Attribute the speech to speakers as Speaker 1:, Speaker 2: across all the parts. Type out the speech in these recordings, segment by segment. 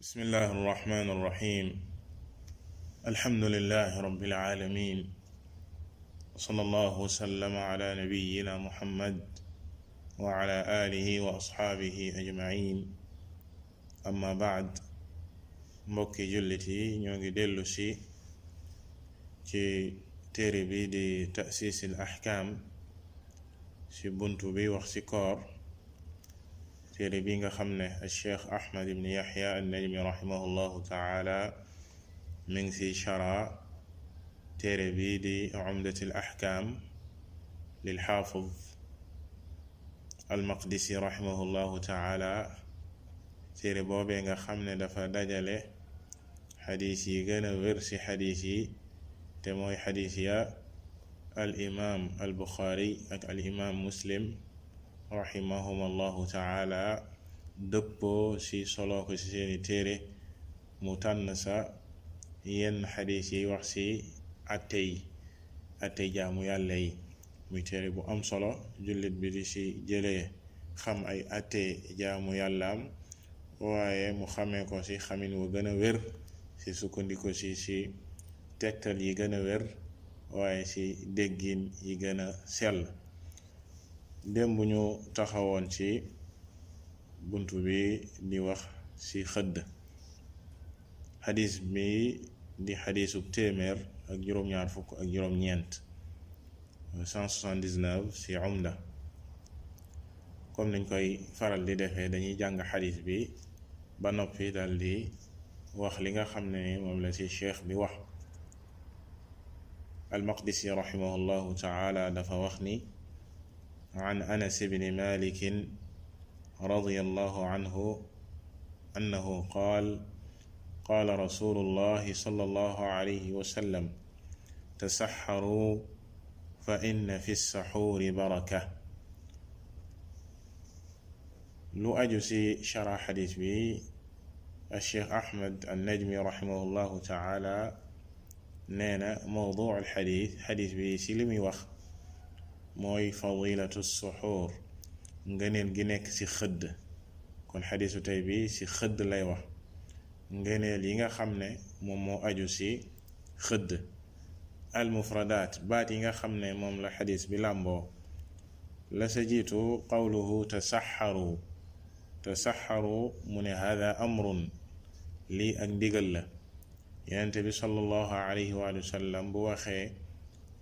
Speaker 1: bismillahi arrahmani irrahim alhamdulilahi rabbil alamin wa sallallahu wasallama ala nabiyina muhammad wa ala alihi wa asxaabihi ajmain amma baad mbokki jullit yi ñoo ngi dellu si ci téere bi di ta'siis al ahkaam ci buntu bi wax ci koor téere bi nga xam ne al cheikh ahmad ibn yahya an najmi rahimahullahu taala mi ngi ci shara téere bi di umdatul ahkaam lil xaafid al maqdisi rahimahullahu taala téere boobee nga xam ne dafa dajale xadiis yi gën a wér ci xadiis yi te mooy xadiis ya al imaam al buxaari ak al imaam muslim rahimahum allahu taala dëppoo ci solo ko ci seeni téere mu tànn sa yenn xadiis yi wax ci attey jaamu yàlla yi muy téere bu am solo jullit bi di ci jëlee xam ay atte jaamu yàllaam waaye mu xamee ko ci xamin wa gën a wér ci sukkandiku ci tegtal yi gën a wér waaye ci déggin yi gën a sell démb ñu taxawoon ci buntu bi di wax ci xëdd xadis bi di xadisub téeméer ak juróom-ñaar fukk ak juróom-ñeent 179 ci umda comme niñ koy faral di defee dañuy jàng xadis bi ba noppi dal di wax li nga xam ne moom la ci cheikh bi wax al-Maqdisi rahimahullahu taala dafa wax ni an Anas ibn Malik radiyallahu anhu annahu qaala rasulullahi sallallahu alayhi wa sallam tasaxaru fa inna fi saxuuri baraka. lu aju ci shara xadis bi Cheikh Ahmad an-Najmi rahimahullahu taala nee na mawduu al-xadis bi ci li muy wax mooy fadilatu suxuur ngëneel gi nekk ci xëdd. kon xadisu tey bi ci xëdd lay wax ngëneel yi nga xam ne moom moo aju ci xëdd. al mufradaat baat yi nga xam ne moom la xadis bi làmboo la sa jiitu qawluhu tasaxaru mu ne hada amrun lii ak ndigal la. Yonent bi sallallahu alayhi wa sallam bu waxee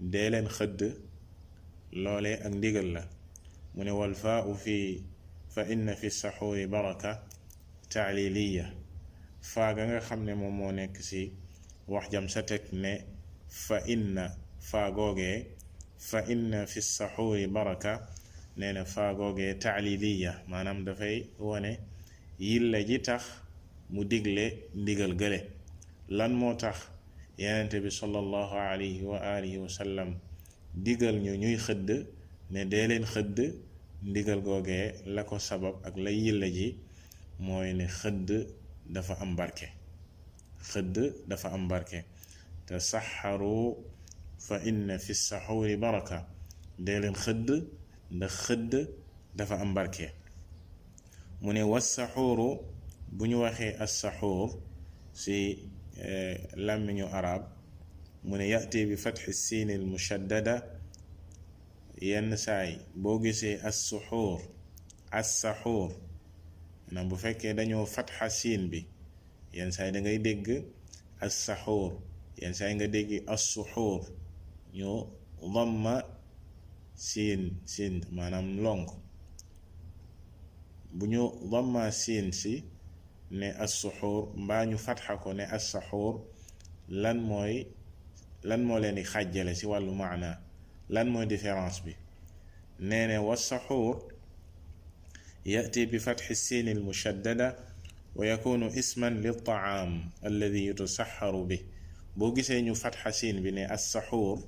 Speaker 1: dee leen xëdd loolee ak ndigal la. mu ne wal faau fi fa inna fi saxuuri baraka taaliliya. faaga nga xam ne moom moo nekk ci wax jam sa teg ne fa inna faagoogee fa inna fi saxuuri baraka nee na faagoogee taaliliya maanaam dafay wone yilla ji tax mu digle ndigal gële. lan moo tax Yonent bi sallallahu alayhi wa alihi wa sallam digal ñu ñuy xëdd ne dee leen xëdd ndigal googee la ko sabab ak la yilla ji mooy ne xëdd dafa am barke. tasaxaru fa inna fi saxuuri baraka dee leen xëdd ndax xëdd dafa am barke. mu ne wassaxuuru bu ñu waxee assaxuur ci làmmiñu arab mu ne yati bi fatxi siin al mushaddada. yenn saay boo gisee assaxuur maanaam bu fekkee dañoo fatxa siin bi yenn saay da ngay dégg assaxuur yenn saay nga dégg assuxuur ñu damma siin maanaam lonk. bu ñu damma siin si ne assuxuur mbaa ñu fatxa ko ne assaxuur lan moo leen di xàjjale ci wàllu maana lan mooy différence bi. nee ne wassaxuur yati bi fatxi siin al mushaddada wa yakunu isman lil taam alladi yutasaxaru bi. boo gisee ñu fatxa siin bi ne assaxuur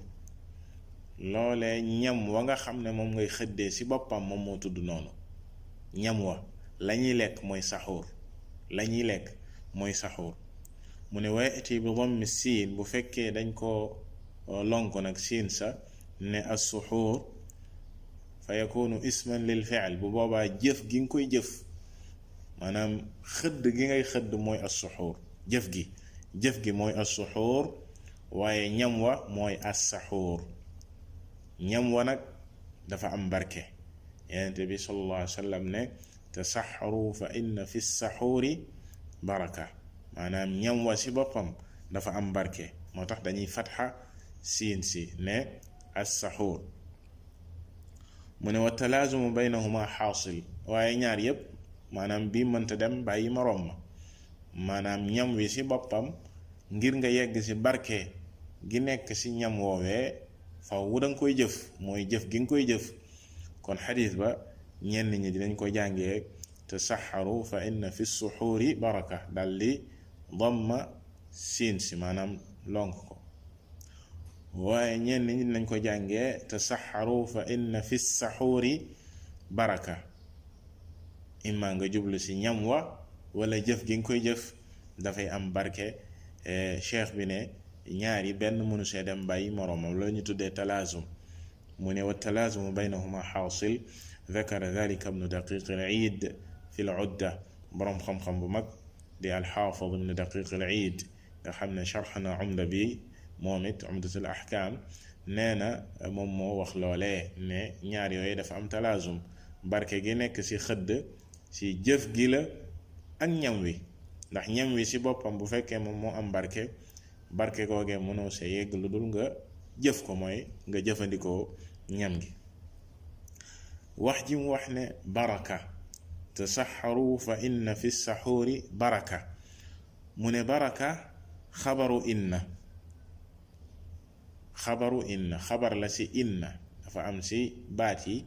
Speaker 1: loolee ñam wa nga xam ne moom ngay xëddee ci boppam moom moo tudd noonu. ñam wa lañuy lekk mooy saxuur. mu ne wa yati bi dammi siin bu fekkee dañ ko lonk nag siin sa ne assuxuur fa yakunu isman lil fi'l bu boobaa jëf gi nga koy jëf maanaam xëdd gi ngay xëdd mooy as-suxuur, jëf gi mooy as-suxuur, waaye ñam wa mooy as-saxuur. ñam wa nag dafa am barke. Yonent bi sallallahu alayhi wa sallam ne tasaxaru fa inna fi saxuuri baraka, maanaam ñam wa si boppam dafa am barke, moo tax dañuy fatxa siin si ne as-saxuur. mu ne wa talaazumu baynahuma xaasil, waaye ñaar yépp maanaam bii mënta dem bàyyi moroom ma, maanaam ñam wi ci boppam ngir nga yegg ci barke gi nekk ci ñam woowee faw danga koy jëf, mooy jëf gi nga koy jëf. kon xadiis ba ñenn ñi dinañ ko jàngee tasaxaru fa inna fi suxuuri baraka, daldi damma siin si maanaam lonk ko. waaye ñenn ñi dinañ ko jàngee tasaxaru fa inna fi saxuuri baraka, imma nga jublu ci ñam wa wala jëf gi nga koy jëf dafay am barke. cheikh bi ne ñaari benn mënu see dem bàyyi moroomam, loolu ñu tuddee talaazum. mu ne wa talaazumu baynahuma xaasil, dakara dalika ibnu daqiq al-iid fi al-udda. boroom xam-xam bu mag di al-xaafid ibnu daqiq al-iid nga xam ne sharx na umda bi moom it umdatul ahkaam, nee na moom moo wax loolee ne ñaar yooyu dafa am talaazum, barke gi nekk ci xëdd ci jëf gi la ak ñam wi. ndax ñam wi ci boppam bu fekkee moom moo am barke googee mënoo see yegg lu dul nga jëf ko, mooy nga jëfandikoo ñam gi. wax ji mu wax ne baraka, tasaxaru fa inna fi saxuuri baraka, mu ne baraka xabaru inna xabar la ci inna. dafa am ci baat yi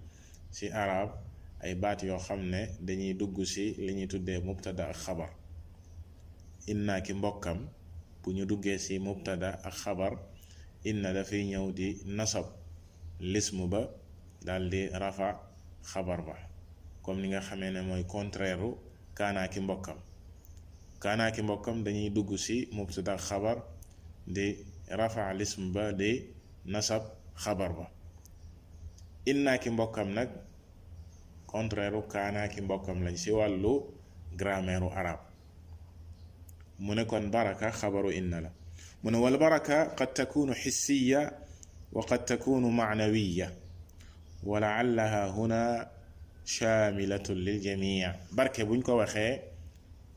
Speaker 1: ci arab ay baat yoo xam ne dañuy dugg ci li ñuy tuddee mubtada ak xabar. inna ki mbokkam bu ñu duggee ci mubtada ak xabar, inna dafay ñëw di nasab lismu ba daldi rafa xabar ba, comme ni nga xamee ne mooy contraire u kaanaa ki mbokkam dañuy dugg ci mubtada ak xabar di rafa lism ba di nasab xabar ba. inna ki mbokkam nag contraire u kaanaa ki mbokkam lañ ci wàllu grammaire u arab. mu ne kon baraka xabaru inna la. mu ne wal baraka qad takunu xissiya wa qad takunu macnawiya wa laallaha huna shaamilatun lil jamii. barke buñ ko waxee,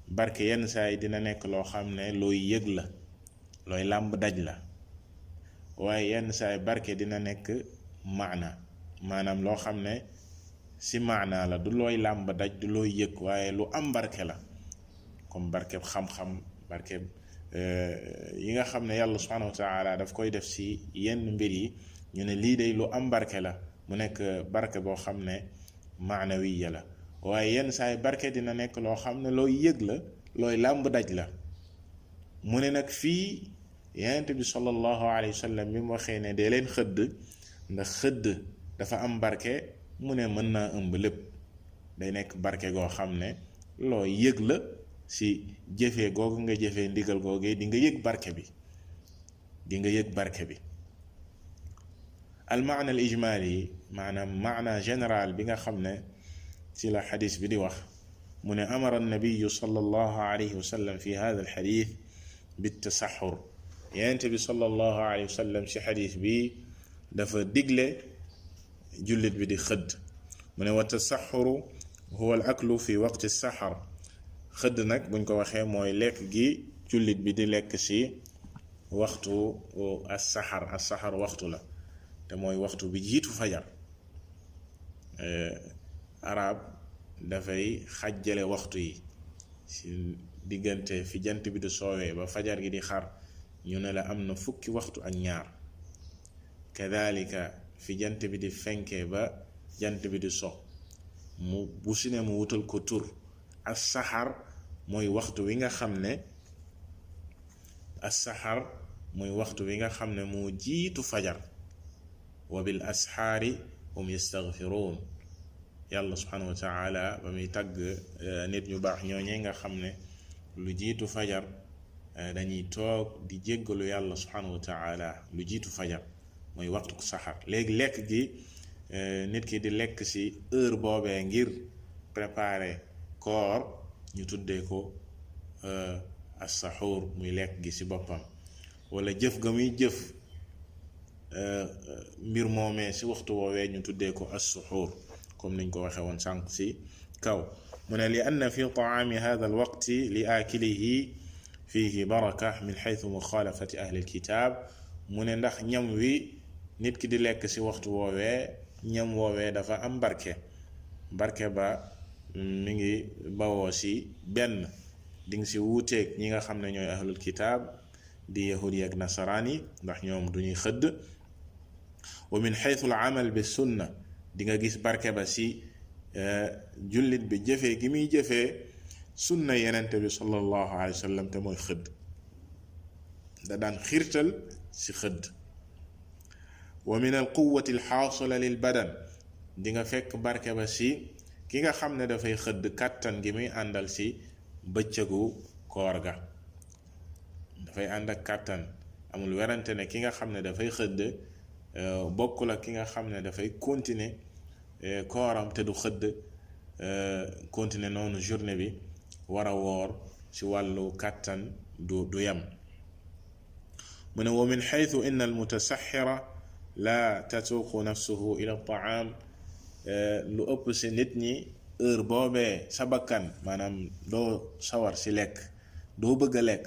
Speaker 1: barke yenn saa yi dina nekk loo xam ne looy yëg la, looy làmb daj la, waaye yenn saa yi barke dina nekk maanaam loo xam ne ci maana la, du looy làmb daj, du looy yëg, waaye lu am barke la, comme barkeb xam-xam, barkeb yi nga xam ne yàlla subhanahu wa taala daf koy def ci yenn mbir yi, ñu ne lii day lu am barke la, mu nekk barke boo xam ne maanawiya la. waaye yenn saa yi barke dina nekk loo xam ne looy yëg la, looy làmb daj la. mu ne nag fii yonent bi sallallahu alayhi wa sallam bi mu waxee ne dee leen xëdd ndax xëdd dafa am barke, mu ne mën naa ëmb lépp. day nekk barke goo xam ne looy yëg la ci jëfee googu nga jëfee ndigal googee di nga yëg barke bi. al maana al ijmaali, maanaam maana général bi nga xam ne ci la xadis bi di wax, mu ne amara nabiyu sallallahu alayhi wa sallam fi hada al xadis bi tasaxur. yonent bi sallallahu alayhi wa sallam ci xadis bi dafa digle jullit bi di xëdd. mu ne wa tasaxuru huwa al aklu fi waqti saxar. xëdd nag buñ ko waxee mooy lekk gi jullit bi di lekk ci waxtu as-saxar waxtu la, te mooy waxtu bi jiitu fajar. arab dafay xajjale waxtu yi ci diggante fi jant bi di soowee ba fajar gi di xar, ñu ne la am na fukki waxtu ak ñaar. kadalika fi jant bi di fenkee ba jant bi di so, mu bu si ne mu wutal ko tur. as-saxar mooy waxtu wi nga xam ne moo jiitu fajar. wa bil asxaari hum yastaghfiruun. yàlla subhanahu wa taala ba muy tagg nit ñu baax ñooñee nga xam ne lu jiitu fajar dañuy toog di jéggalu yàlla subhanahu wa taala lu jiitu fajar, mooy waxtu saxar. léegi lekk gi nit ki di lekk ci heure boobee ngir préparer koor, ñu tuddee ko as-saxuur muy lekk gi ci boppam, wala jëf ga muy jëf mbir moomee ci waxtu woowee ñu tuddee ko as-suxuur comme niñ ko waxe woon sànq ci kaw. mu ne li anna fi taami hada alwaqti li aakilihi fihi baraka min xaytu muxaalafati ahli alkitaab. mu ne ndax ñam wi nit ki di lekk ci waxtu woowee ñam woowee dafa am barke ba mi ngi bawoo ci benn dinga ci wuuteeg ñi nga xam ne ñooy ahlul kitaab di yahudi ak nasaraan yi ndax ñoom duñuy xëdd. wa min xaytu al amal bi sunna di nga gis barke ba ci jullit bi jëfee gi muy jëfee sunna yenente bi sallallahu alayhi wa sallam te mooy xëdd, da daan xiirtal ci xëdd. wa min al quwati al xaasila lil badan di nga fekk barke ba ci ki nga xam ne dafay xëdd kàttan gi muy àndal ci bëccëgu koor ga dafay ànd ak kàttan. amul werante ne ki nga xam ne dafay xëdd bokkul ak ki nga xam ne dafay continuer kooram te du xëdd continuer noonu journée bi war a woor ci wàllu kàttan du yem. mu ne wa min xaytu inna al mutasaxira la tatuuqu nafsuhu ila taam. lu ëpp ci nit ñi heure boobee sa bakkan maanaam doo sawar ci lekk, doo bëgg a lekk,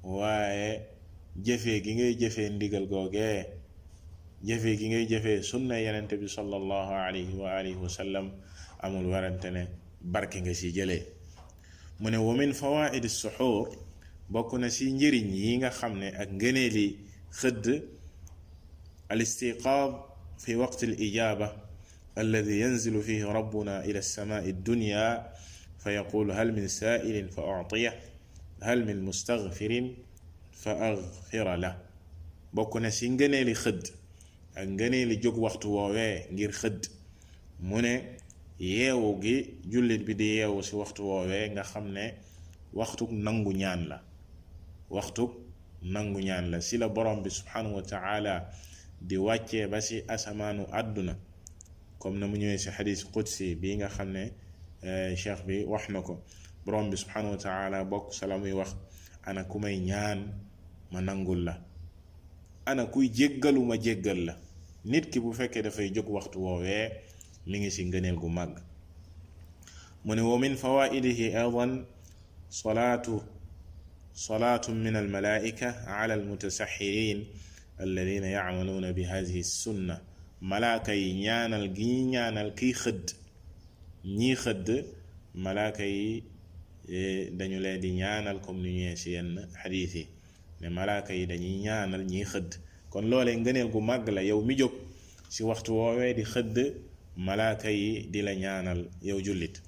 Speaker 1: waaye jëfee gi ngay jëfee ndigal googee, jëfee gi ngay jëfee sunna yenente bi sallallahu alayhi wa alihi wa sallam amul warante ne barke nga ci jëlee. mu ne wa min fawaid as-suxuur bokk na ci njëriñ yi nga xam ne ak ngëneeli xëdd al istiqaaz fi waqti al ijaaba alladi yanzilu fihi rabbuna ila as-samaa'i ad-dunya fa yaqulu hal min saa'ilin fa u'tiyah hal min mustaghfirin fa aghfira lah. bokk na ci ngëneeli xëdd ak ngëneeli jóg waxtu woowee ngir xëdd. mu ne yeewu gi jullit bi di yeewu ci waxtu woowee nga xam ne waxtuk nangu ñaan la, waxtuk nangu ñaan la. ci la borom bi subhanahu wa ta'ala di wàccee ba ci asamaanu àdduna comme na mu ñëwee ci xadis qudsi bii nga xam ne cheikh bi wax na ko. borom bi subhanahu wa ta'ala bokk sala muy wax ana ku may ñaan ma nangul la, ana kuy jéggalu ma jéggal la. nit ki bu fekkee dafay jóg waxtu woowee mi ngi ci ngëneel gu màgg. mu ne wa min fawaidihi aydan salaatu min almalaika ala almutasaxirin alladina yacmaluuna bi hadihi sunna. malaaka yi ñaanal gi ñuy ñaanal kiy xëdd, ñii xëdd malaaka yi dañu leen di ñaanal comme ni ñëwee ci yenn xadiis yi ne malaaka yi dañuy ñaanal ñiy xëdd. kon loolee ngëneel gu màgg la yow mi jóg ci waxtu woowee di xëdd, malaaka yi di la ñaanal yow jullit.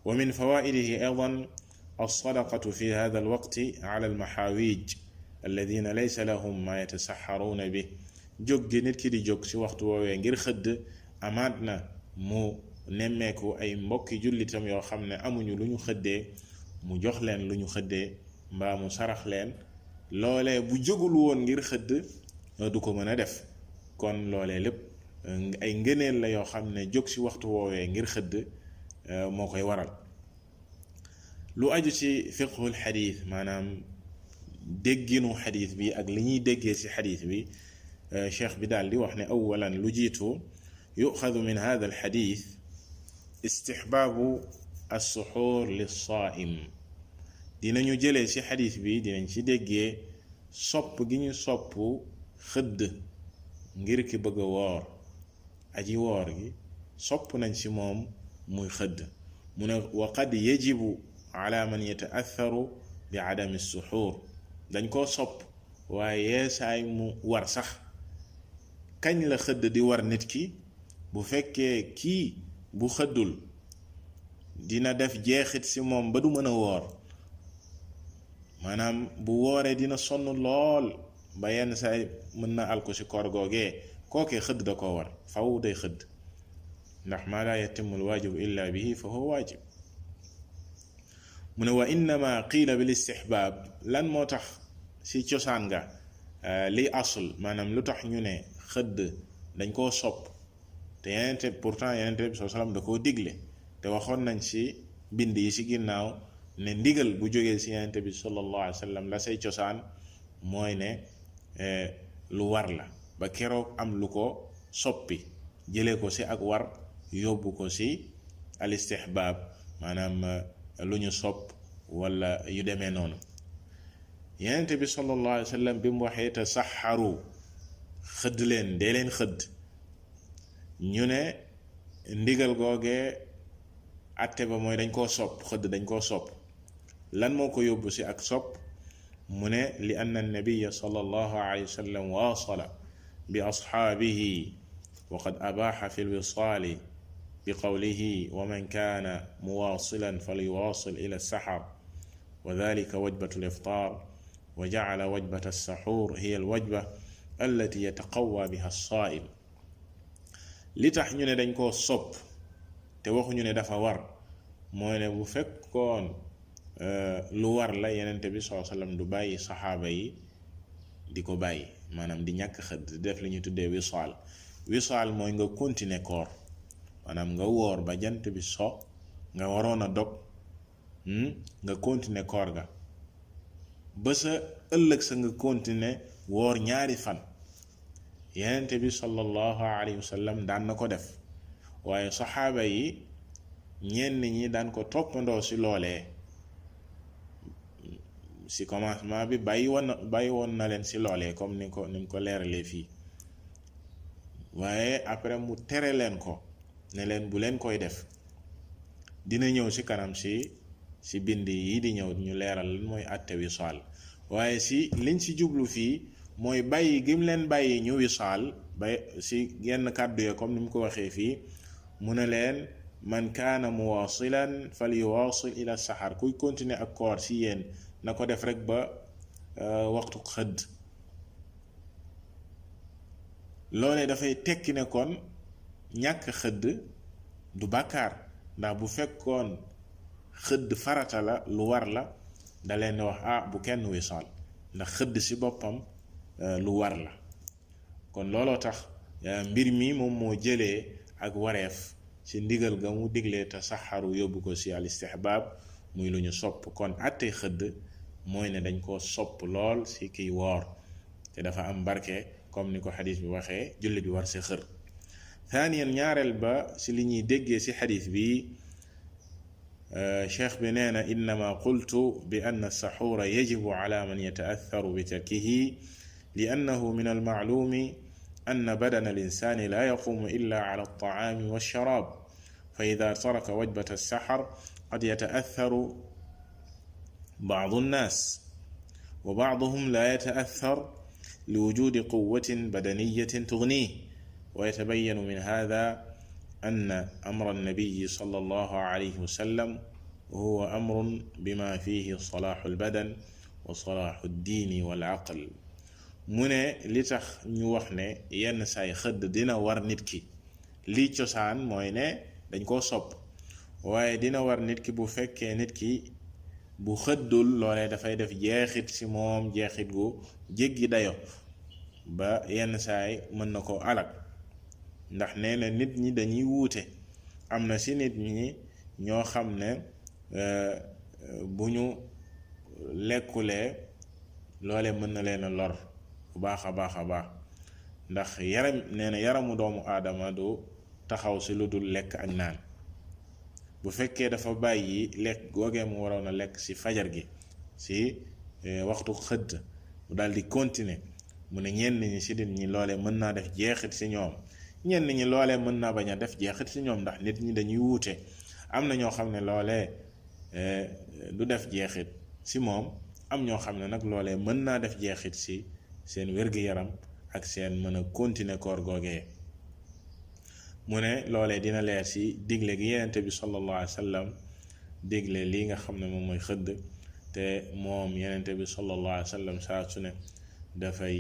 Speaker 1: wa min fawaidihi aydan alsadaqatu fi hada alwaqti ala almaxaawij alladina laysa lahum ma yatasaxaruuna bi. jóg gi nit ki di jóg ci waxtu woowee ngir xëdd amaat na mu nemmeeku ay mbokki jullitam yoo xam ne amuñu lu ñu xëddee, mu jox leen lu ñu xëddee mbaa mu sarax leen. loolee bu jógul woon ngir xëdd du ko mën a def. kon loolee lépp ay ngëneel la yoo xam ne jóg ci waxtu woowee ngir xëdd moo koy waral. lu aju ci fiqhul xadiis maanaam dégginu xadiis bi ak li ñuy déggee ci xadiis bi, cheikh bi daal di wax ne awalan lu jiitu yuxadu min hada alxadis istixbaabu alsuxuur lilsaaim. dinañu jëlee ci xadis bi dinañ ci déggee sopp gi ñu sopp xëdd ngir ki bëgg a woor. aji woor gi sopp nañ ci moom muy xëdd. mu ne wa qad yajibu ala man yataatharu bi adami suxuur. dañ koo sopp waaye yeesaay mu war sax. kañ la xëdd di war nit ki? bu fekkee kii bu xëddul dina def jeexit ci moom ba du mën a woor, maanaam bu wooree dina sonn lool ba yenn saay mën na al ko ci koor googee, kookee xëdd da koo war, faw day xëdd. ndax maa laa yatimu alwaajibu illa bihi fa huwa waajib. mu ne wa innama qiila bil istihbaab. lan moo tax ci cosaan nga li asl maanaam lu tax ñu ne xëdd dañ koo sopp te yenente pourtant yenente bi sallam da koo digle te waxoon nañ ci bind yi ci ginnaaw ne ndigal bu jógee ci yonent bi sallallahu alayhi wa sallam la say cosaan mooy ne lu war la ba keroog am lu ko soppi jëlee ko ci ak war yóbbu ko ci al istihbaab maanaam lu ñu sopp wala yu demee noonu. yonent bi sallallahu alayhi wa sallam bi mu waxee tasaxaru xëdd leen dee leen xëdd ñu ne ndigal googee atte ba mooy dañ koo sopp xëdd dañ koo sopp lan moo ko yóbbu ci ak sopp mu ne li anna annabiya sallallahu alayhi wa sallam waasala bi ashaabihi wa qad abaaxa fi lwisaali bi qawlihi wa man kaana muwaasilan falyuwaasil ila saxar wa dalika wajbatu liftaar wa jacala wajbata alsaxuur hiya alwajba allati yataqawwa biha alsaa'im. li tax ñu ne dañ koo sopp te waxuñu ne dafa war mooy ne bu fekkoon lu war la yenente bi sallallahu alayhi wasallam du bàyyi saxaaba yi di ko bàyyi maanaam di ñàkk xëdd di def li ñu tuddee wisaal mooy nga continuer koor maanaam nga woor ba jant bi so nga waroon a dog nga continuer koor ga ba sa ëllëg sa nga continuer woor ñaari fan. yenente bi sallallahu alayhi wasallam daan na ko def waaye saxaaba yi ñenn ñi daan ko toppandoo ci loolee ci commencement bi bàyyi woon na leen ci loolee comme ni mu ko leeralee fii waaye après mu tere leen ko ne leen bu leen koy def. dina ñëw ci kanam ci bind yi di ñëw ñu leeral lan mooy àtte wisaal waaye ci liñ ci jublu fii mooy bàyyi gim leen bàyyi ñu wisaal ba ci yenn kàddu ya comme ni mu ko waxee fii mu ne leen man kaana muwaasilan falyuwaasil ila saxar kuy continuer ak koor ci yéen na ko def rek ba waxtu xëdd. loolee dafay tekki ne kon ñàkk xëdd du bàkkaar ndax bu fekkoon xëdd farata la lu war la da leen wax bu kenn wisaal ndax xëdd ci boppam lu war la. kon looloo tax mbir mi moom moo jëlee ak wareef ci ndigal ga mu diglee te saxaru yóbbu ko ci al istihbaab muy lu ñu sopp. kon àtte xëdd mooy ne dañ koo sopp lool ci kiy woor te dafa am barke comme ni ko xadis bi waxee julli bi war ci xër. thaniyan ñaareel ba ci li ñuy déggee ci xadis bi cheikh bi nee na innama qultu bi anna saxuura yajibu ala man yataatharu bi tarkihi li annahu min almacluumi anna badana alinsani la yaqumu illa ala altacaami walsharaab fa ida taraka wajbata alsaxar qad yataatharu bacdu annaas wa bacduhum la yataathar liwujudi quwatin badaniyatin tugniih wa yatabayanu min hada أن أمر النبي صلى الله عليه وسلم هو أمر بما فيه صلاح البدن وصلاح الدين والعقل. mu ne li tax ñu wax ne yenn saay xëdd dina war nit ki lii cosaan mooy ne dañ koo sopp waaye dina war nit ki bu fekkee nit ki bu xëddul loolee dafay def jeexit ci moom jeexit gu jéggi dayo ba yenn saay mën na koo alak. ndax nee na nit ñi dañuy wuute am na ci nit ñi ñoo xam ne bu ñu lekkulee loole mën na leen a lor bu baax a baax ndax nee na yaramu doomu aadama du taxaw ci lu dul lekk ak naan. bu fekkee dafa bàyyi lekk googee mu waroon a lekk ci fajar gi ci waxtu xëdd mu daal di continuer mu ne ñenn ñi ci nit ñi loole mën naa def jeexit ci ñoom ñenn ñi loolee mën naa bañ a def jeexit ci ñoom ndax nit ñi dañuy wuute. am na ñoo xam ne loolee du def jeexit ci moom am ñoo xam ne nag loolee mën naa def jeexit ci seen wér-gi-yaram ak seen mën a continuer koor googee. mu ne loolee dina leer ci digle gi yenente bi sallallahu alayhi wa sallam digle lii nga xam ne moom mooy xëdd te moom yenente bi sallallahu alayhi wa sallam saa su ne dafay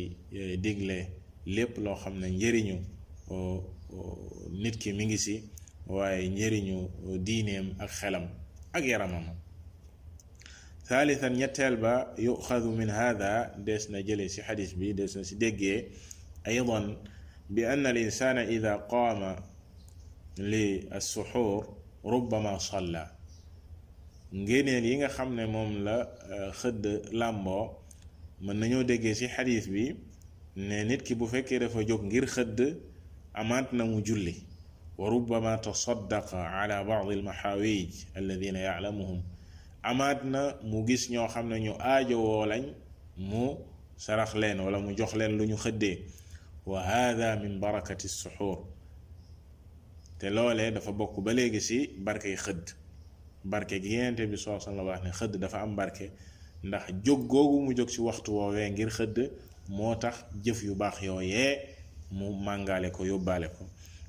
Speaker 1: digle lépp loo xam ne njëriñu nit ki mi ngi ci waaye njëriñu diineem ak xelam ak yaramam. thalithan ñetteel ba yuxadu min hada des na jële ci xadis bi des na ci déggee aydan bi anna al insana ida qaama li alsuxuur rubbama salla ngéneel yi nga xam ne moom la xëdd làmboo mën nañoo déggee ci xadiis bi ne nit ki bu fekkee dafa jóg ngir xëdd amaat na mu julli wa rubbama tasaddaqa ala ba'd al maxaawij alladina ya'lamuhum amaat na mu gis ñoo xam ne ñu aajowoo lañ mu sarax leen wala mu jox leen lu ñu xëddee wa hada min barakati suxuur te loolee dafa bokk ba léegi ci barkey xëdd barke gi Yonent bi sallallahu alayhi wa sallam wax ne xëdd dafa am barke ndax jóg googu mu jóg ci waxtu woowee ngir xëdd moo tax jëf yu baax yooyee mu màngaale ko yóbbaale ko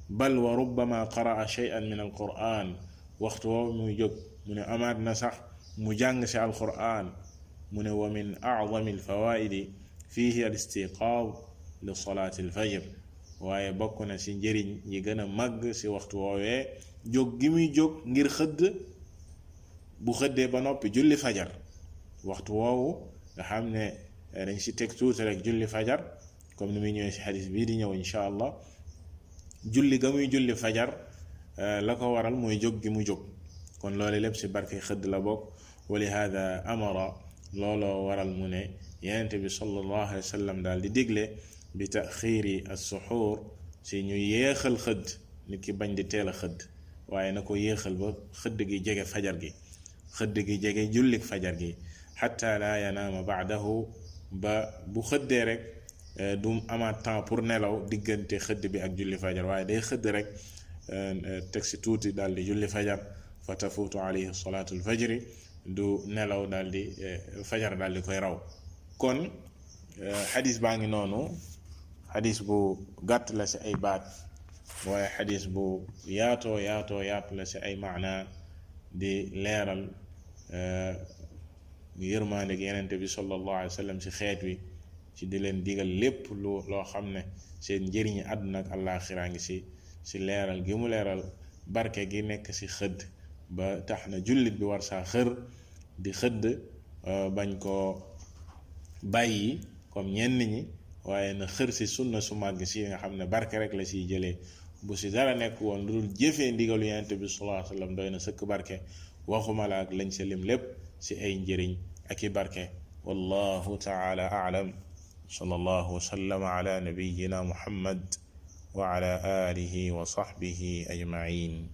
Speaker 1: bal wa rubbama qaraa shay'an min alquran waxtu woowu muy jóg mu ne amaat na sax mu jàng ci alquran mu ne wa min a'zami alfawaidi fihi al istiqaaz li salaati alfajr waaye bokk na ci njëriñ yi gën a màgg ci waxtu woowee jóg gi muy jóg ngir xëdd bu xëddee ba noppi julli fajar waxtu woowu nga xam ne dañ ci teg tuuti rek julli fajar comme ni muy ñëwee ci xadis bii di ñëw insha allah julli ga muy julli fajar la ko waral mooy jóg gi mu jóg kon loolu lépp ci barke xëdd la bokk wa li hada amara looloo waral mu ne Yonent bi sallallahu alayhi wa sallam daal di digle bi taxiiri as-suxuur ci ñu yéexal xëdd nit ki bañ di teel a xëdd waaye na ko yéexal ba xëdd gi jege fajar gi xëdd gi jege jullik fajar gi xatta laa yanaama baadahu ba bu xëddee rek du amaat temps pour nelaw diggante xëdd bi ak julli fajar waaye day xëdd rek teg ci tuuti daal di julli fajar fa tafuutu alayhi salaatul fajri du nelaw daal di fajar daal di koy raw kon xadis baa ngi noonu xadis bu gàtt la ci ay baat waaye xadis bu yaatoo yaatu la ci ay maana di leeral yërmaande gi Yonent bi sallallahu alayhi wa sallam ci xeet wi ci di leen digal lépp loo xam ne seen njëriñi àdduna ak àllaaxiraa ngi ci leeral gi mu leeral barke gi nekk ci xëdd ba tax na jullit bi war saa xër di xëdd bañ koo bàyyi comme ñenn ñi waaye na xër ci sunna su màgg si nga xam ne barke rek la ciy jëlee bu ci dara nekk woon lu dul jëfee ndigalu Yonent bi sallallahu alayhi wa sallam doy na sëkk barke waxuma la ak lañ sa lim lépp ci ay njëriñ ak i barke wallahu taala a'lam sallallahu wa sallama ala nabiyyina muhammad wa ala alihi wa sahbihi ajma'in